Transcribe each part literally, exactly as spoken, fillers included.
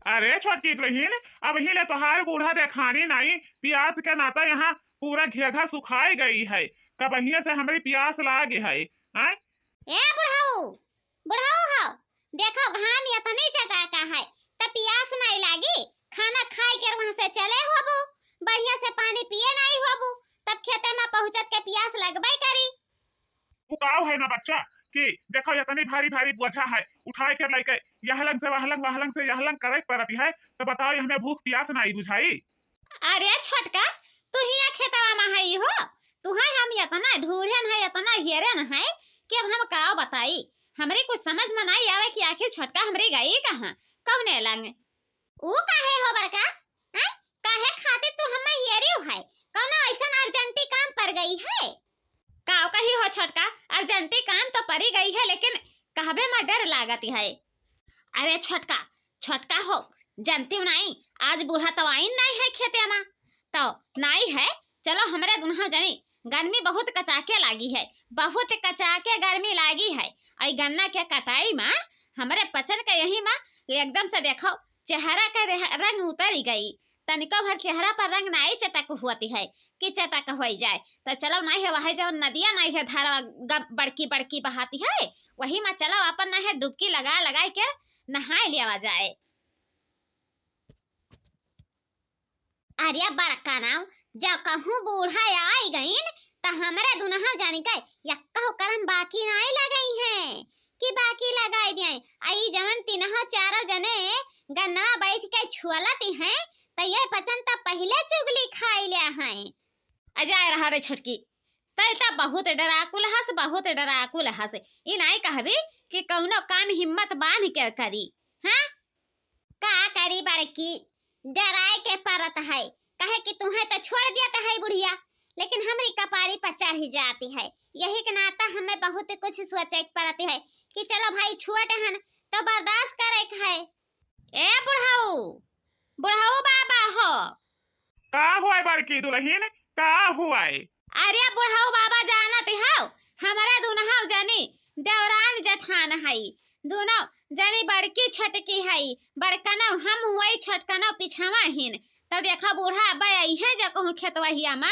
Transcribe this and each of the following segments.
अरे छोटकी दुलहिन, अबहीं ले तोहार बूढ़ा देखानी नाई, पियास के नाता यहाँ पूरा घेघा सुखाई गई है। कबहिये से हमरी पियास लागे है। आय? ए बुढ़ऊ, बुढ़ऊ हो, देखो घाम यतनी चटाका है, त पियास नाई लागी? खाना खाई के वहाँ से चले होबू, बढ़िया से पानी पिए नाई होबू, तब खेते में पहुँचत के पियास लगबे करी। उ काव है ना बच्चा कि देखो यतनी भारी भारी बोझा है, उठाए के लइके यहलंग से वहलंग, वहलंग से यहलंग करे के पड़त है, तो बताओ, यहमे भूख पियास नाई बुझाई? अरे छोटका, तू हिया खेतवा में है हो, तुहे हम यतना ढूढ़ेन है, यतना हेरेन है कि अब हम काव बताई। हमरे कुछ समझ में नाई आवे कि आखिर छोटका हमरे गई कहाँ, कौने लंग। ऊ काहे हो बड़का? हैं? काहे खातिर तू हम्मे हेरियो है? कौनो अइसन अर्जेंटी काम पड़ गई है? काव कही हो छोटका, अर्जेंटी काम तो पड़ी गई है, लेकिन कहबे में डर लागत है। अरे छोटका, छोटका हो, जानती हो नाई, आज बूढ़ा तो आइन नाई है खेते में, तो नाई है, चलो हमरे दुन्हा जनी, गर्मी बहुत कचाके लागी है, बहुत कचाके गर्मी लागी है। आई गन्ना के कटाई में हमरे पचन के यही में एकदम से देखो चेहरा के रेह-, रंग उतरी गई, तनिको भर चेहरा पर रंग नाई चटक हुअती है कि चटक होई जाए। तो चलो नाई है वह जौन नदिया नाई है धारा ग-, बड़की बड़की बहाती है, वही में चलो अपन नाई है डुबकी लगा लगाई के नहाए लियावा जाए। अरे बड़का नाव, जब कहूँ बूढ़ा आई गईन, त हमरे दुनहु जानी के यक्कहु करम बाकी नाई लगई हैं कि बाकी लगाई दिए। आई जवन तीनहु चारों जने गन्नवा बैठ के छुअलती हैं, त ये पचन त पहिले चुगली खाई ले हैं। अजाए रहा रे छोटकी, तै त बहुत डराकुल हस, बहुत डराकुल हस। ई नाई कहबी कि कौनो काम हिम्मत बांध के करी, हाँ? का करी बड़की, डराए के परत है, कहे कि तुहे तो छोड़ दिया तो है बुढ़िया, लेकिन हमरी कपारी पर चढ़ी जाती है। यही के नाता हमें बहुत कुछ सोचे के परत है कि चलो भाई छोट हन तो बर्दाश्त करे के है। ए बुढ़ऊ, बुढ़ऊ बाबा हो। का हुआ बड़की दुलहिन, का हुआ? अरे बुढ़ऊ बाबा जानत हौ, हमरे दुनहु जनी देवरान जेठान हई, दुनो जनी बड़की छोटकी हई, बड़कनौ हम हुई छोटकनौ पिछवा हिन। तब देखा बूढ़ा अब्बे अइहें जो कहूँ खेतवहिया मा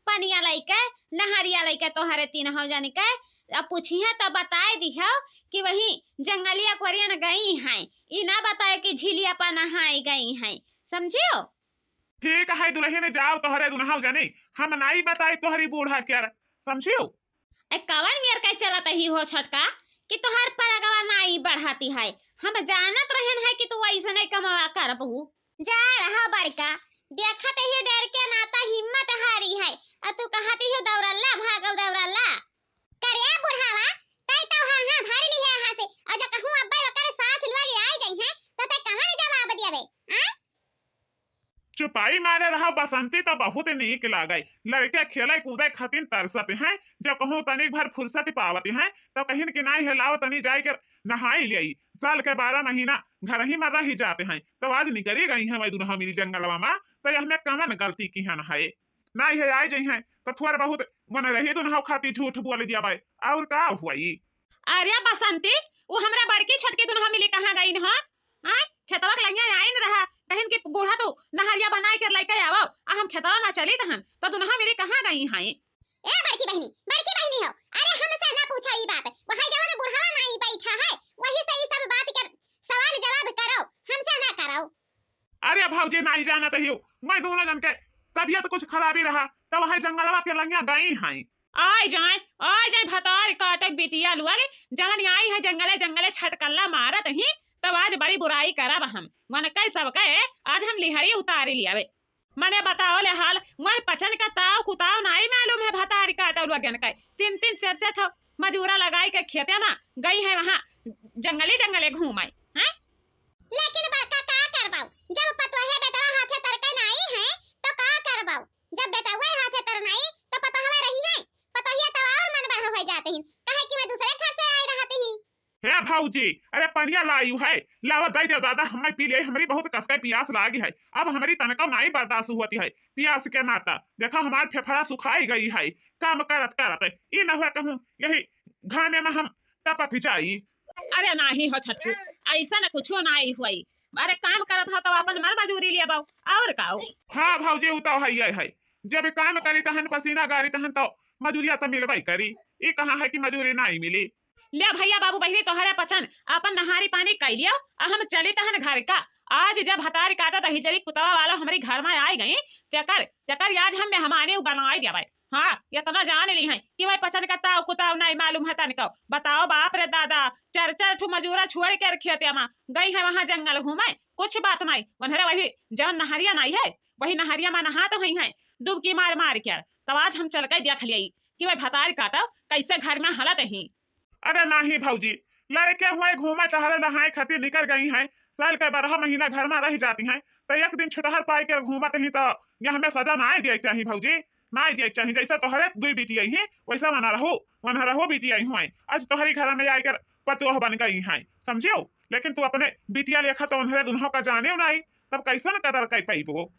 पनिया लइके, नहरिया लइके तोहरे तीनहु जनी के, अब पूछिहें तब बताए दिहौ कि वही जंगलिया कोरियन गई हैं, ई ना बताए कि झीलिया पर नहाए गई हैं, समझियो? ठीक है दुलहिन, जाओ तोहरे दुनहु जनी, हम नाई बताई तोहरी बूढ़ा के, समझियो? ए, कवन मेर के चलत ही हो छोटका कि तोहर परगवा नाई बढ़ाती है? हम जानत रहन है कि तू ऐसने कमवा करबू। जा रहा बड़का, देखत ही डर के नाता हिम्मत हारी है, आ तू कहत ही दौड़ल्ला भागल दौड़ल्ला। करे बुढ़ावा, तै तो हाँ हाँ भर लिहे हाँ से, और जो कहूँ अब्बे ओकर सास लगे आई जाई है, तो तै कवन जवाब देबे? आ? चुपाई मारे रहा बसंती, तो बहुत नीक लागे। लड़के खेले कूदे खातिर तरसत हैं, जब कहूँ तनिक भर फुर्सत पावत हैं, तो कहिन कि नाई है, लाओ तनी जाए के नहाई लेई। साल के बारह महीना घर ही में रह जाते हैं, तो आज निकरी गई हैं वही दुनहु मिली जंगलवा में, तो यह में कवन गलती किहन है? नाई है, आए जइहें, तो थोड़ा बहुत मन रही दुनहु खातिर झूठ बोल दिया बाय, और का हुई? अरे बसंती, वो हमरा बड़की छोटकी दुनहु मिली कहाँ गईन ह? आय, खेतवा के लंगिया आइन रहा, कहिन कि बूढ़ा तू नहरिया बनाए के लइके आवो, आ हम खेतवा में चली तहन, तो दुनहु मिली कहाँ गई हैं? ए बड़की बहिनी, बड़की बहिनी हो, अरे हमसे ना पूछो ई बात, वहाँ जवन बुढ़ावा नाई बैठा है, वही से ई सब बात के सवाल जवाब करो, हमसे ना करो। अरे भौजी, नाई जानत हियो, मैं दुनो जन के तबियत कुछ खराबी रहा, तो वह जंगलवा के लंगिया गई हैं। आय जाए, आय जाए भतार काटक बिटिया लुआगे, जवन आई है जंगले जंगले छटकल्ला मारत ही, तब आज बड़ी बुराई करब हम। वनकै सबकै आज हम लिहरी उतारी लियावे। मने बताओ ले हाल, वह पचन का ताव कुताव नाई मालूम है भतार काटक लुआगन कै। तीन तीन चार चार ठो मजूरा लगाई के खेते में गई है, वहाँ जंगले जंगले घूमाई, हैं? लेकिन बड़का का करबाऊ, जब पतोहे बेटवा हाथे तरके नाई है, तो का करबाऊ? जब बेटवा हाथे तर नाई, तो पतोहवा रही है, पतोहिया तो और मन बढ़ा हो जाते हैं, कहे कि मैं दूसरे घर से आई रहती ही। हे भौजी, अरे पनिया लायू है, लावा दे दे दादा, हमें पी ले, हमरी बहुत कसके पियास लागी है, अब हमरी तनको नाई बर्दाश्त होती है पियास के नाता। देखा हमार फेफड़ा सुखाई गई है काम करत करत, ई न हुआ कहूँ यही घामे में हम तपत जाई। अरे नाही हो छटकू, ऐसा न कुछो नाही हुई, अरे काम करत ह तो अपन मर मजूरी लेबो, और का हो? हाँ भौजी, उ तो हइये है, जब काम करी तहन पसीना गारी तहन तो मजूरिया तो मिलबे करी। ई कहाँ है कि मजूरी नहीं मिली? ले भैया बाबू बहिनी, तोहरे पचन, अपन नहारी पानी कइ लियो, आ हम चली तहन घर का। आज जब भतारी काटा दही जरी कुतवा वालो हमरी घर में आइ गई, तेकर, तेकर आज हम मेहमानी बनाइ देबै। हाँ, इतना जान ली है कि वही पचन का ताव कुताव नहीं मालूम है तनिको। बताओ बाप रे दादा, चार चार ठू मजूरा छोड़ के खेते में गई है वहाँ जंगल घूमे, कुछ बात नहीं। उन्हरे वही जौन नहरिया नहीं है, वही नहरिया में नहात हुई है डुबकी मार मार के। तब आज हम चल के देख लियाई कि वही भतारी काटा कैसे घर में हालत ही। अरे नाही भौजी, लड़के हुए घूमे टहरे नहाए खातिर निकल गई हैं, साल के बारह महीना घर में रह जाती हैं, तो एक दिन छुटहर पाई के घूमत ही तो यह हमें सजा ना दिए चाहिए भौजी, ना दिए चाहिए। जैसे तोहरे दुई बिटिया ही वैसा मना रहो, वना रहो बिटिया ही हुए। आज तोहरी घर में आकर पतोह बन गई हैं, समझियो? लेकिन तू अपने बिटिया लेखा तो उन्हरे दुन्हों का जाने नहीं, तब कैसन कदर कर पैबो?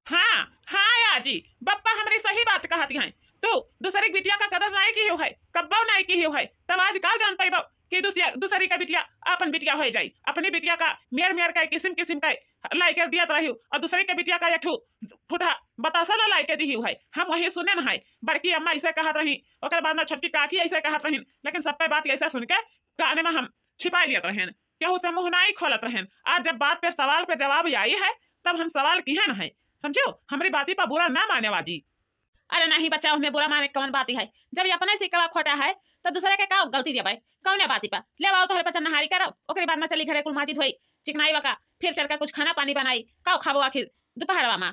हाँ, हाँ आजी, बप्पा हमरी सही बात कहती हैं। तू दूसरी बिटिया का कदर नाई की हो है, कब्बो नाई की हो है, तब आज का जान पैबो कि दूसरी, दूसरी का बिटिया अपन बिटिया हो जाई। अपनी बिटिया का मेर मेर का किस्म किस्म का लाई कर दिया रही और दूसरी के बिटिया का एक ठू फुटहा बतासा ना लाई के दी है। हम वही सुने न है, बड़की अम्मा ऐसे कहत रही, ओकर बाद में छोटकी काकी ऐसे कहत रही, लेकिन सब पे बात ऐसे सुन के काने में हम छिपाई लियत रहन, केहू से मुँह नाई खोलत रहन। आज जब बात पे सवाल पे जवाब आई है, तब हम सवाल किहे न है, समझो? हमरी बाती पर बुरा ना माने वाजी। अरे नहीं बच्चा, हमें बुरा माने कौन बात है? जब ये अपने सिकवा खोटा है, तो दूसरे के का गलती देबै? कौने बाती पर? ले आओ तोहरे पचन नहारी करब, ओकरे बाद में चली घरे कुल माजी धोई, चिकनाई वका, फिर चल के कुछ खाना पानी बनाई, का खाबो आखिर दोपहरवा में?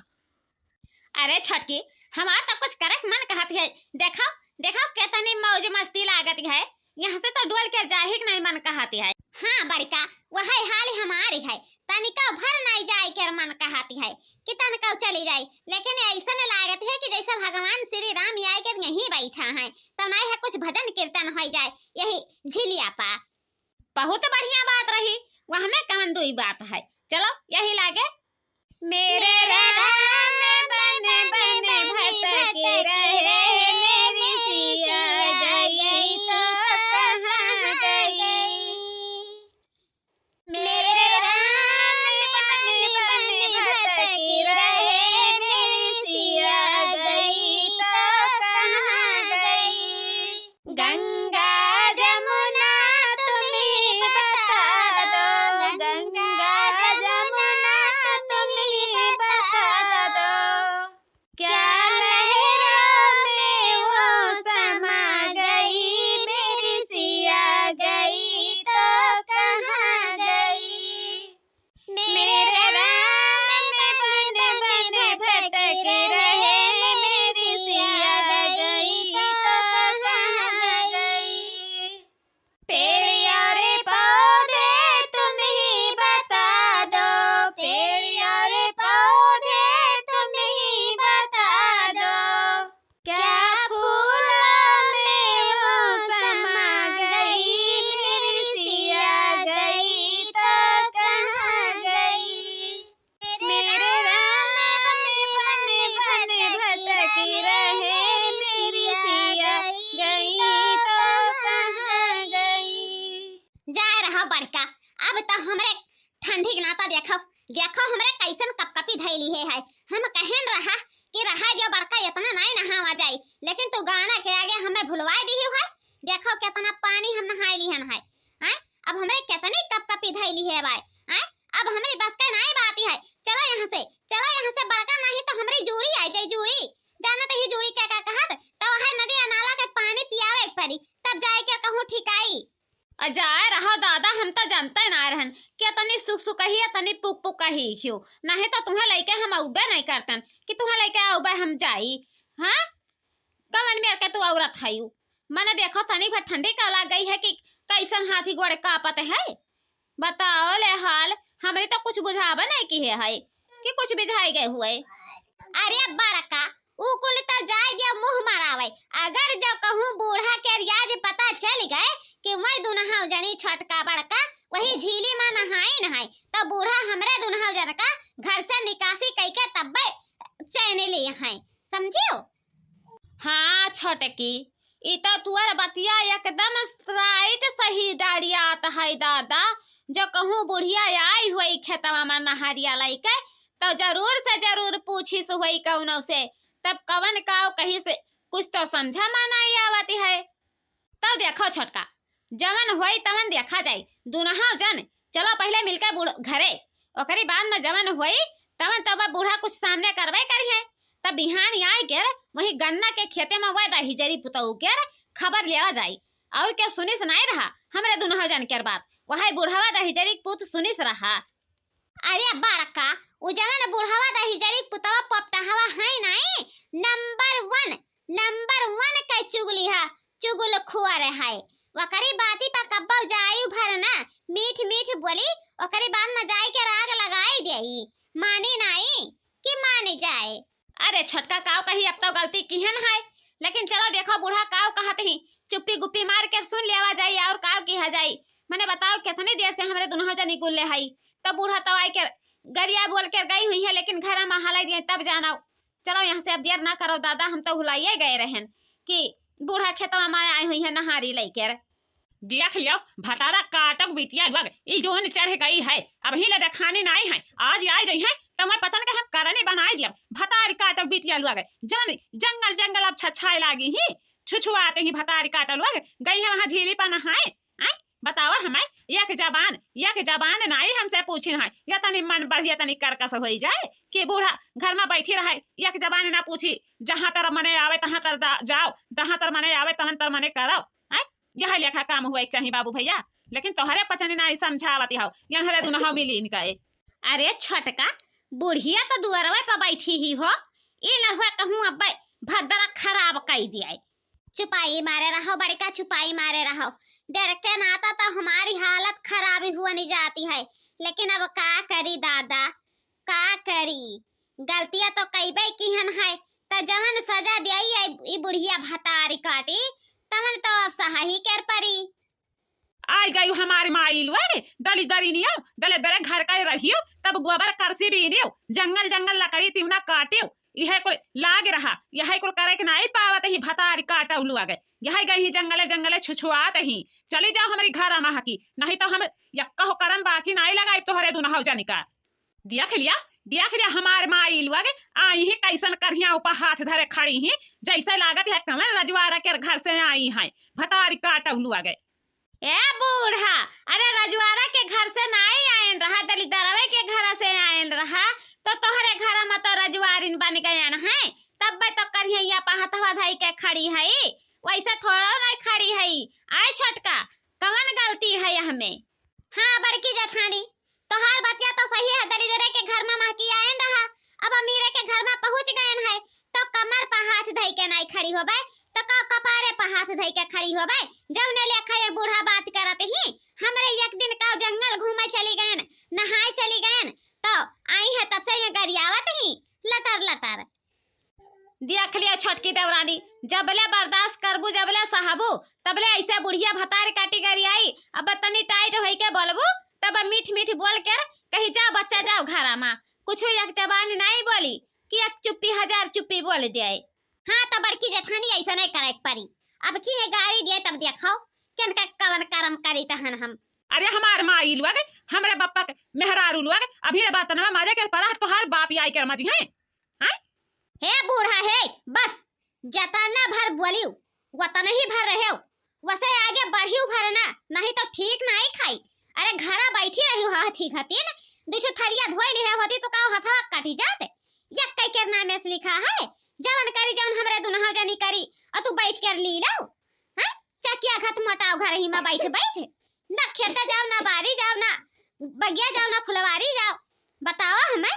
अरे छोटकी, हमार तो कुछ करक मन कहत है। देखो, देखो केतनी मौज मस्ती लागत है। यहाँ से तो डोल के जाहिक नहीं मन कहत है। हाँ बड़का, वही हाल हमारी है। तनिका भर नहीं जाए के मन कहत है कि तनिका चली जाए, लेकिन ऐसन लागत है कि जैसे भगवान श्री राम आए के यहीं बैठा है, तो नहीं है कुछ भजन कीर्तन हो जाए यही झिलिया पा। बहुत बढ़िया बात रही, वह में कौन दुई बात है। चलो यही लागे। मेरे राम बन बन भटक रहे, मेरी सिया गई तो कहाँ गई? मेरे राम बन बन भटक रहे, मेरी सिया गई तो कहाँ गई? गंगा जमुना तुम्ही बता दो, गंगा जमुना तुम्ही बता दो। क्या लहरों में वो समा गई, मेरी सिया गई तो कहाँ गई? मेरे राम बन बन भटक रहे, मेरी सिया गई तो कहाँ गई? पेड़ और पौधे तुम ही बता दो, पेड़ और पौधे तुम ही बता दो। क्या फूलों में वो समा गई, मेरी सिया गई तो कहाँ गई? मेरे राम बन बन भटक रहे, मेरी सिया गई तो कहाँ गई? जाए रहा बड़का, अब तो हमरे ठंडी के नाता देखो, देखो हमरे कैसन कपकपी धैली है, है। हम कहन रहा कि रहा जो बड़का इतना नहीं नहावा जाए, लेकिन तू गाना के आगे हमें भुलवाए दी है। देखो कितना पानी हम नहाए लिहन है, हैं? अब हमरे कितनी कपकपी धैली है भाई, हैं? अब हमरी बस के नाई बात है। चलो यहाँ से, चलो यहाँ से बड़का, नहीं तो हमरी जूड़ी आ जाई, जूड़ी। जानत ही जूड़ी क्या क्या कहत, तो है नदी आ नाला के पानी पियावे के पड़ी, तब जाए के कहूँ ठिकाई। आ जाए रहो दादा, हम तो जानते ना रहन कि तनी सुख सुख कही, तनी पुक पुक कही क्यों, नहीं तो तुम्हें लेके हम अउबे नहीं करतन कि तुम्हें लेके अउबे हम जाई। हाँ, कवन मेर के तू औरत हयू? मने देखो तनी भर ठंडी का लाग गई है कि कैसन हाथी गोड़े कांपत है। बताओ ले हाल, हमरी तो कुछ बुझावे नहीं की है, है कि कुछ बिझाई गए हुए। अरे बड़का, ऊ कुल तो जाए दियो मुँह मरावे। अगर जो कहूँ बूढ़ा के रियाज पता चल गए कि वही दुनहा जनी छोटका बड़का वही झीली में नहाई नहाई, तो बूढ़ा हमरे दुनहा जन का घर से निकासी कई के तब्बे चैन लिए हैं, समझियो? हाँ छोटकी, ई तो तुअर बतिया एकदम राइट सही डाड़ियात है दादा। जो कहूँ बुढ़िया आई होई खेतवा मा नहरिया लइके, तउ जरूर से जरूर पूछिस होई कउनो से, तब कवन काव कहिस, कुछ तउ समझा मा नाहीं आवत है। तउ देखउ छोटका, जवन होई तवन देखा जाई। दुनहउ जन चलो पहिले मिलके बूढ़-, घरे, ओकरी बाद मा जवन होई तवन तउ अब बूढ़ा कुछ सामने करबे करिहैं। तब बिहान आइ के वही गन्ना के खेते मा वह दहिजरी पुतऊ के खबर लेवा जाई। अउर केउ सुनिस नाहीं रहा हमरे दुनहउ जन के बात, वही बुढ़वा दहिजरी पूत सुनिस रहा। अरे बड़का, उ जवन बुढ़वा दहिजरी पुतवा पोपटहवा है नाहीं, नंबर वन, नंबर वन के चुगली है, चुगलखोर है। ओकरी बाती पर कब्बउ जाई भर ना, मीठ मीठ बोली, ओकरी बाद न जाई के राग लगाई देई। मानी नाहीं कि मानी जाए। अरे छोटका काव कही, अब तउ गलती किहन है, लेकिन चलो देखो बूढ़ा काव कहत ही, चुप्पी गुप्पी मार के सुन लेवा जाई अउर काव किहा जाई। मने बताओ कितनी देर से हमरे दुनहउ जनी गुल्ले हई, तब बूढ़ा तउ आइ के गरिया बोल के गई हुई है, लेकिन घर मा हलाई दिए तब जानो। चलो यहाँ से अब देर ना करो दादा, हम तउ हुलाइए गए रहन कि बूढ़ा खेतवा मा आए हुई है नहारी लइके। देख लियो, भतारा काटक बिटिया लोग, ई जोन चढ़ गई है, अबहीं ले देखानी नाहीं है, आज आइ गई है, तउ मैं पचन के हम करनी बनाइ दिया। भतारी काटक बिटिया लोग, जन जंगल जंगल अब छछाए लागी ही, छुछुआत ही भतारी काटक लोग, गई है वहाँ झीली पर नहाए। आय, बतावा हमें, एक जबान, एक जबान नाहीं हमसे पूछिन है, या तनी मन बढ़िया तनी करकस होई जाए कि बूढ़ा घर मा बैठी रहे, एक जबान ना पूछी, जहाँ तर मने आवे तहाँ तर दा-, जाओ, जहाँ तर मने आवे तवन तर मने करो। हैं? यह लेखा काम हुए के चाही बाबू भइया, लेकिन तोहरे पचनी नाहीं समझावत हौ, यनहरे दुनहौ मिली इनका ए। अरे छोटका, बुढ़िया तो दुअरवे पर बैठी ही हो, ई न हुए कहूँ अब्बे भद्रा खराब कई दिया। चुपाई मारे रहो बड़का, चुपाई मारे रहो। डर के नाता तो हमारी हालत खराब हुआ नहीं जाती है, लेकिन अब का करी दादा, का करी? गलतिया तो कईबे किहन है, त जवन सजा दियाई है ई बुढ़िया भतारी काटी, तवन तो अब सहा ही कर परी। आइ गई हमारी माई लुए, दली दरी नियो, दले दले घर का रहियो, तब गोबर करसी बीनियो, जंगल जंगल लकड़ी तिवना काटियो, इहे कुल लाग रहा, यह कुल करे के नाहीं पावत ही भतारी काटौ लुआ गए, यह गई ही जंगले जंगले छुछुआत ही। चली जाओ हमरी घर अमा हकी, नहीं तो हम यक्का हो करम बाकी नाहीं लगाई तोहरे दुनहौ जनिका। देख लिया, देख लिया, हमार माई लोग आई ही कैसन करिया ऊपर हाथ धरे खड़ी ही, जैसे लागत है कवन रजवारा के घर से आई हैं, भतारी काटौ लोग। ए बूढ़ा, अरे रजवारा के घर से नाई आयन रहा, दलिदरवे के घर से आयन रहा, तो तोहरे घर में तो रजवारिन बन गयन हैं, तब तो करिया पा हथवा धई के खड़ी है, वैसे थोड़ो नहीं खड़ी है। आय छोटका, कवन गलती है हमें? हाँ बड़की जेठानी, तोहार बतिया तो सही है, दलिदरे के घर में महकी आयन रहा, अब अमीरे के घर में पहुँच गयन है, तो कमर पर हाथ धई के नाई खड़ी होबे, तो का कपारे पर हाथ धई के खड़ी होबे? जौने लेखा ये बूढ़ा बात करत ही, हमरे एक दिन का जंगल घूमे चली गयन, नहाए चली गयन, तो आई है तब से ये गरियावत ही, लटर लटर। देख लियो छोटकी देवरानी, जबले बर्दाश्त करबू, जबले सहबू, तबले ऐसे बुढ़िया भतार काटी गरियाई। अब तनी टाइट होई के बोलबू, तब मीठ मीठ बोल के कही, "जाओ बच्चा, जाओ घरा मा।" कुछ एक जबान नाई बोली कि एक चुप्पी हजार चुप्पी बोल दिए। हाँ, तो बड़की जेठानी ऐसा नहीं करे के परी। अब की ये गारी दिए, तब देखो केनका कवन करम करी तहन हम। अरे हमार माई लोग, हमरे बप्पा के मेहरारू लोग, अभी ये बात ना मारे के परा तोहार बाप आई के मरी हैं। हैं? हे बूढ़ा हे, बस जतना भर बोलियो, वतनही भर रहेउ, वसे आगे बढ़ियो भर ना, नहीं तो ठीक नाई खाई। अरे घरा बैठी रहियो हाथी घतीन, दू ठो थरिया धोई लिहे होती तो का हथवा कटी जात? यक्कै के नामे से लिखा है, जवन करी जवन हमरे दुनहौ जनी करी, और तू बैठ कर ली लो। हैं? चकिया खत मोटाओ घर ही में बैठ बैठ, ना खेते जाओ, ना बारी जाओ, ना बगिया जाओ, ना फुलवारी जाओ। बताओ हमें,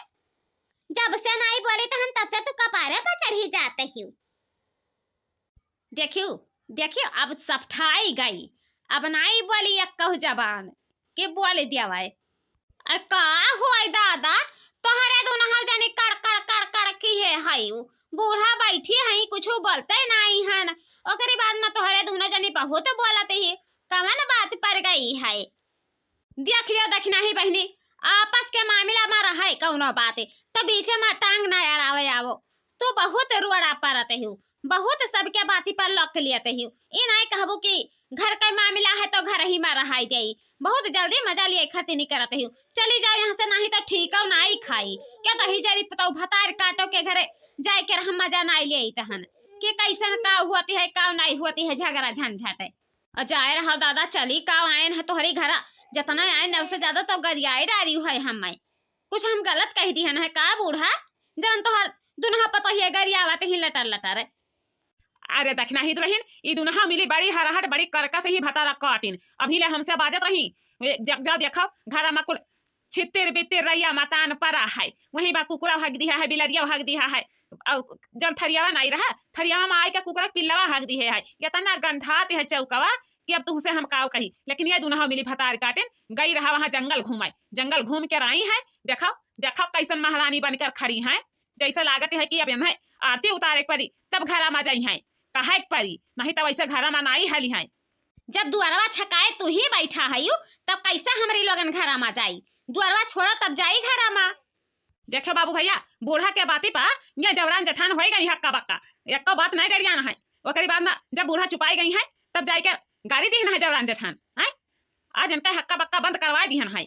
जब से नाई बोली तहन तब से तू कपारे पर चढ़ी जाते ही। देखियो, देखियो, अब सफठाई गई, अब नाई बोली एक कहू जबान के बोल दिया भाई। अरे का होई दादा, तोहरे दुनहौ जनी कड़ कड़ कड़ कड़ किहे हई, बूढ़ा बैठी हई, कुछ बोलते नाई हन, ओकरी बाद में तोहरे दुनो जनी बहुत बोलत ही, कवन बात पर गई है? देख लियो दखिनाही बहिनी, आपस के मामिला में रहे कौनो बात, तो बीचे में टांग ना अड़ावे आवो। तू बहुत रोड़ा परत हू, बहुत सबके बाती पर लक लियत हिउ। ई नाई कहबू कि घर का मामला है तो घर ही मा रहाई जाई। बहुत जल्दी मजा लिए खतिनी करत हिउ। चली जाओ यहाँ से, नाही तो ठीकउ नाई खाई। क्या तो ही जरी पतउ भतार काटो के घरे जाए के हम मजा नाई लेई तहन कि कैसन का हुअती है, का नाई हुअती है, झगड़ा झंझट है। और जाए रहा दादा, चली का आयन है तोहरी घरा, जतना आयन है उससे ज्यादा तो गरियाए डारी है हम। कुछ हम गलत कह दिहन है का बूढ़ा? जन तोहर दुनहा पतोहिया गरियावत ही लटर लटर। अरे देखना ही दुलहिन, ई दुनहा मिली बड़ी हरहट, बड़ी करकस ही भतारा काटिन। अभी ले हमसे बाजत रही, ए, देख जाओ, देखो, घरा मा कुल छित्तिर बित्तिर रैया मतान परा है, वहीं बा कुकुरा हग दिहा है, बिलरिया हग दिहा है, और जन थरियावा नाई रहा, थरियावा मा आई के कुकुरा पिल्लवा हग दिहे है। इतना गंधात है चौकवा कि अब तुहसे हम काव कही। लेकिन ये दुनहा मिली भतार काटिन गई रहा वहाँ जंगल घूमे, जंगल घूम के आई है। देखो, देखो कैसन महारानी बनकर खड़ी है, जैसे लागत है कि अब इन्हें आरती उतारे के पड़ी तब घरा मा जाई है, कहे के पड़ी, नहीं तो वैसे घरा मा नाई हली है। जब दुआरवा छकाए तू ही बैठा हयू, तब कैसे हमरी लोगन घरा मा जाई? दुआरवा छोड़ो तब जाई घरा मा। देखो बाबू भैया, बूढ़ा के बाती पा ये देवरान जेठान होई गई हक्का बक्का, एको बात नहीं डरियाना है। ओकरी बाद ना जब बूढ़ा चुपाई गई है तब जाई के गारी दीहन है देवरान जेठान, हैं? आज इनका हक्का बक्का बंद करवाई दीहन है।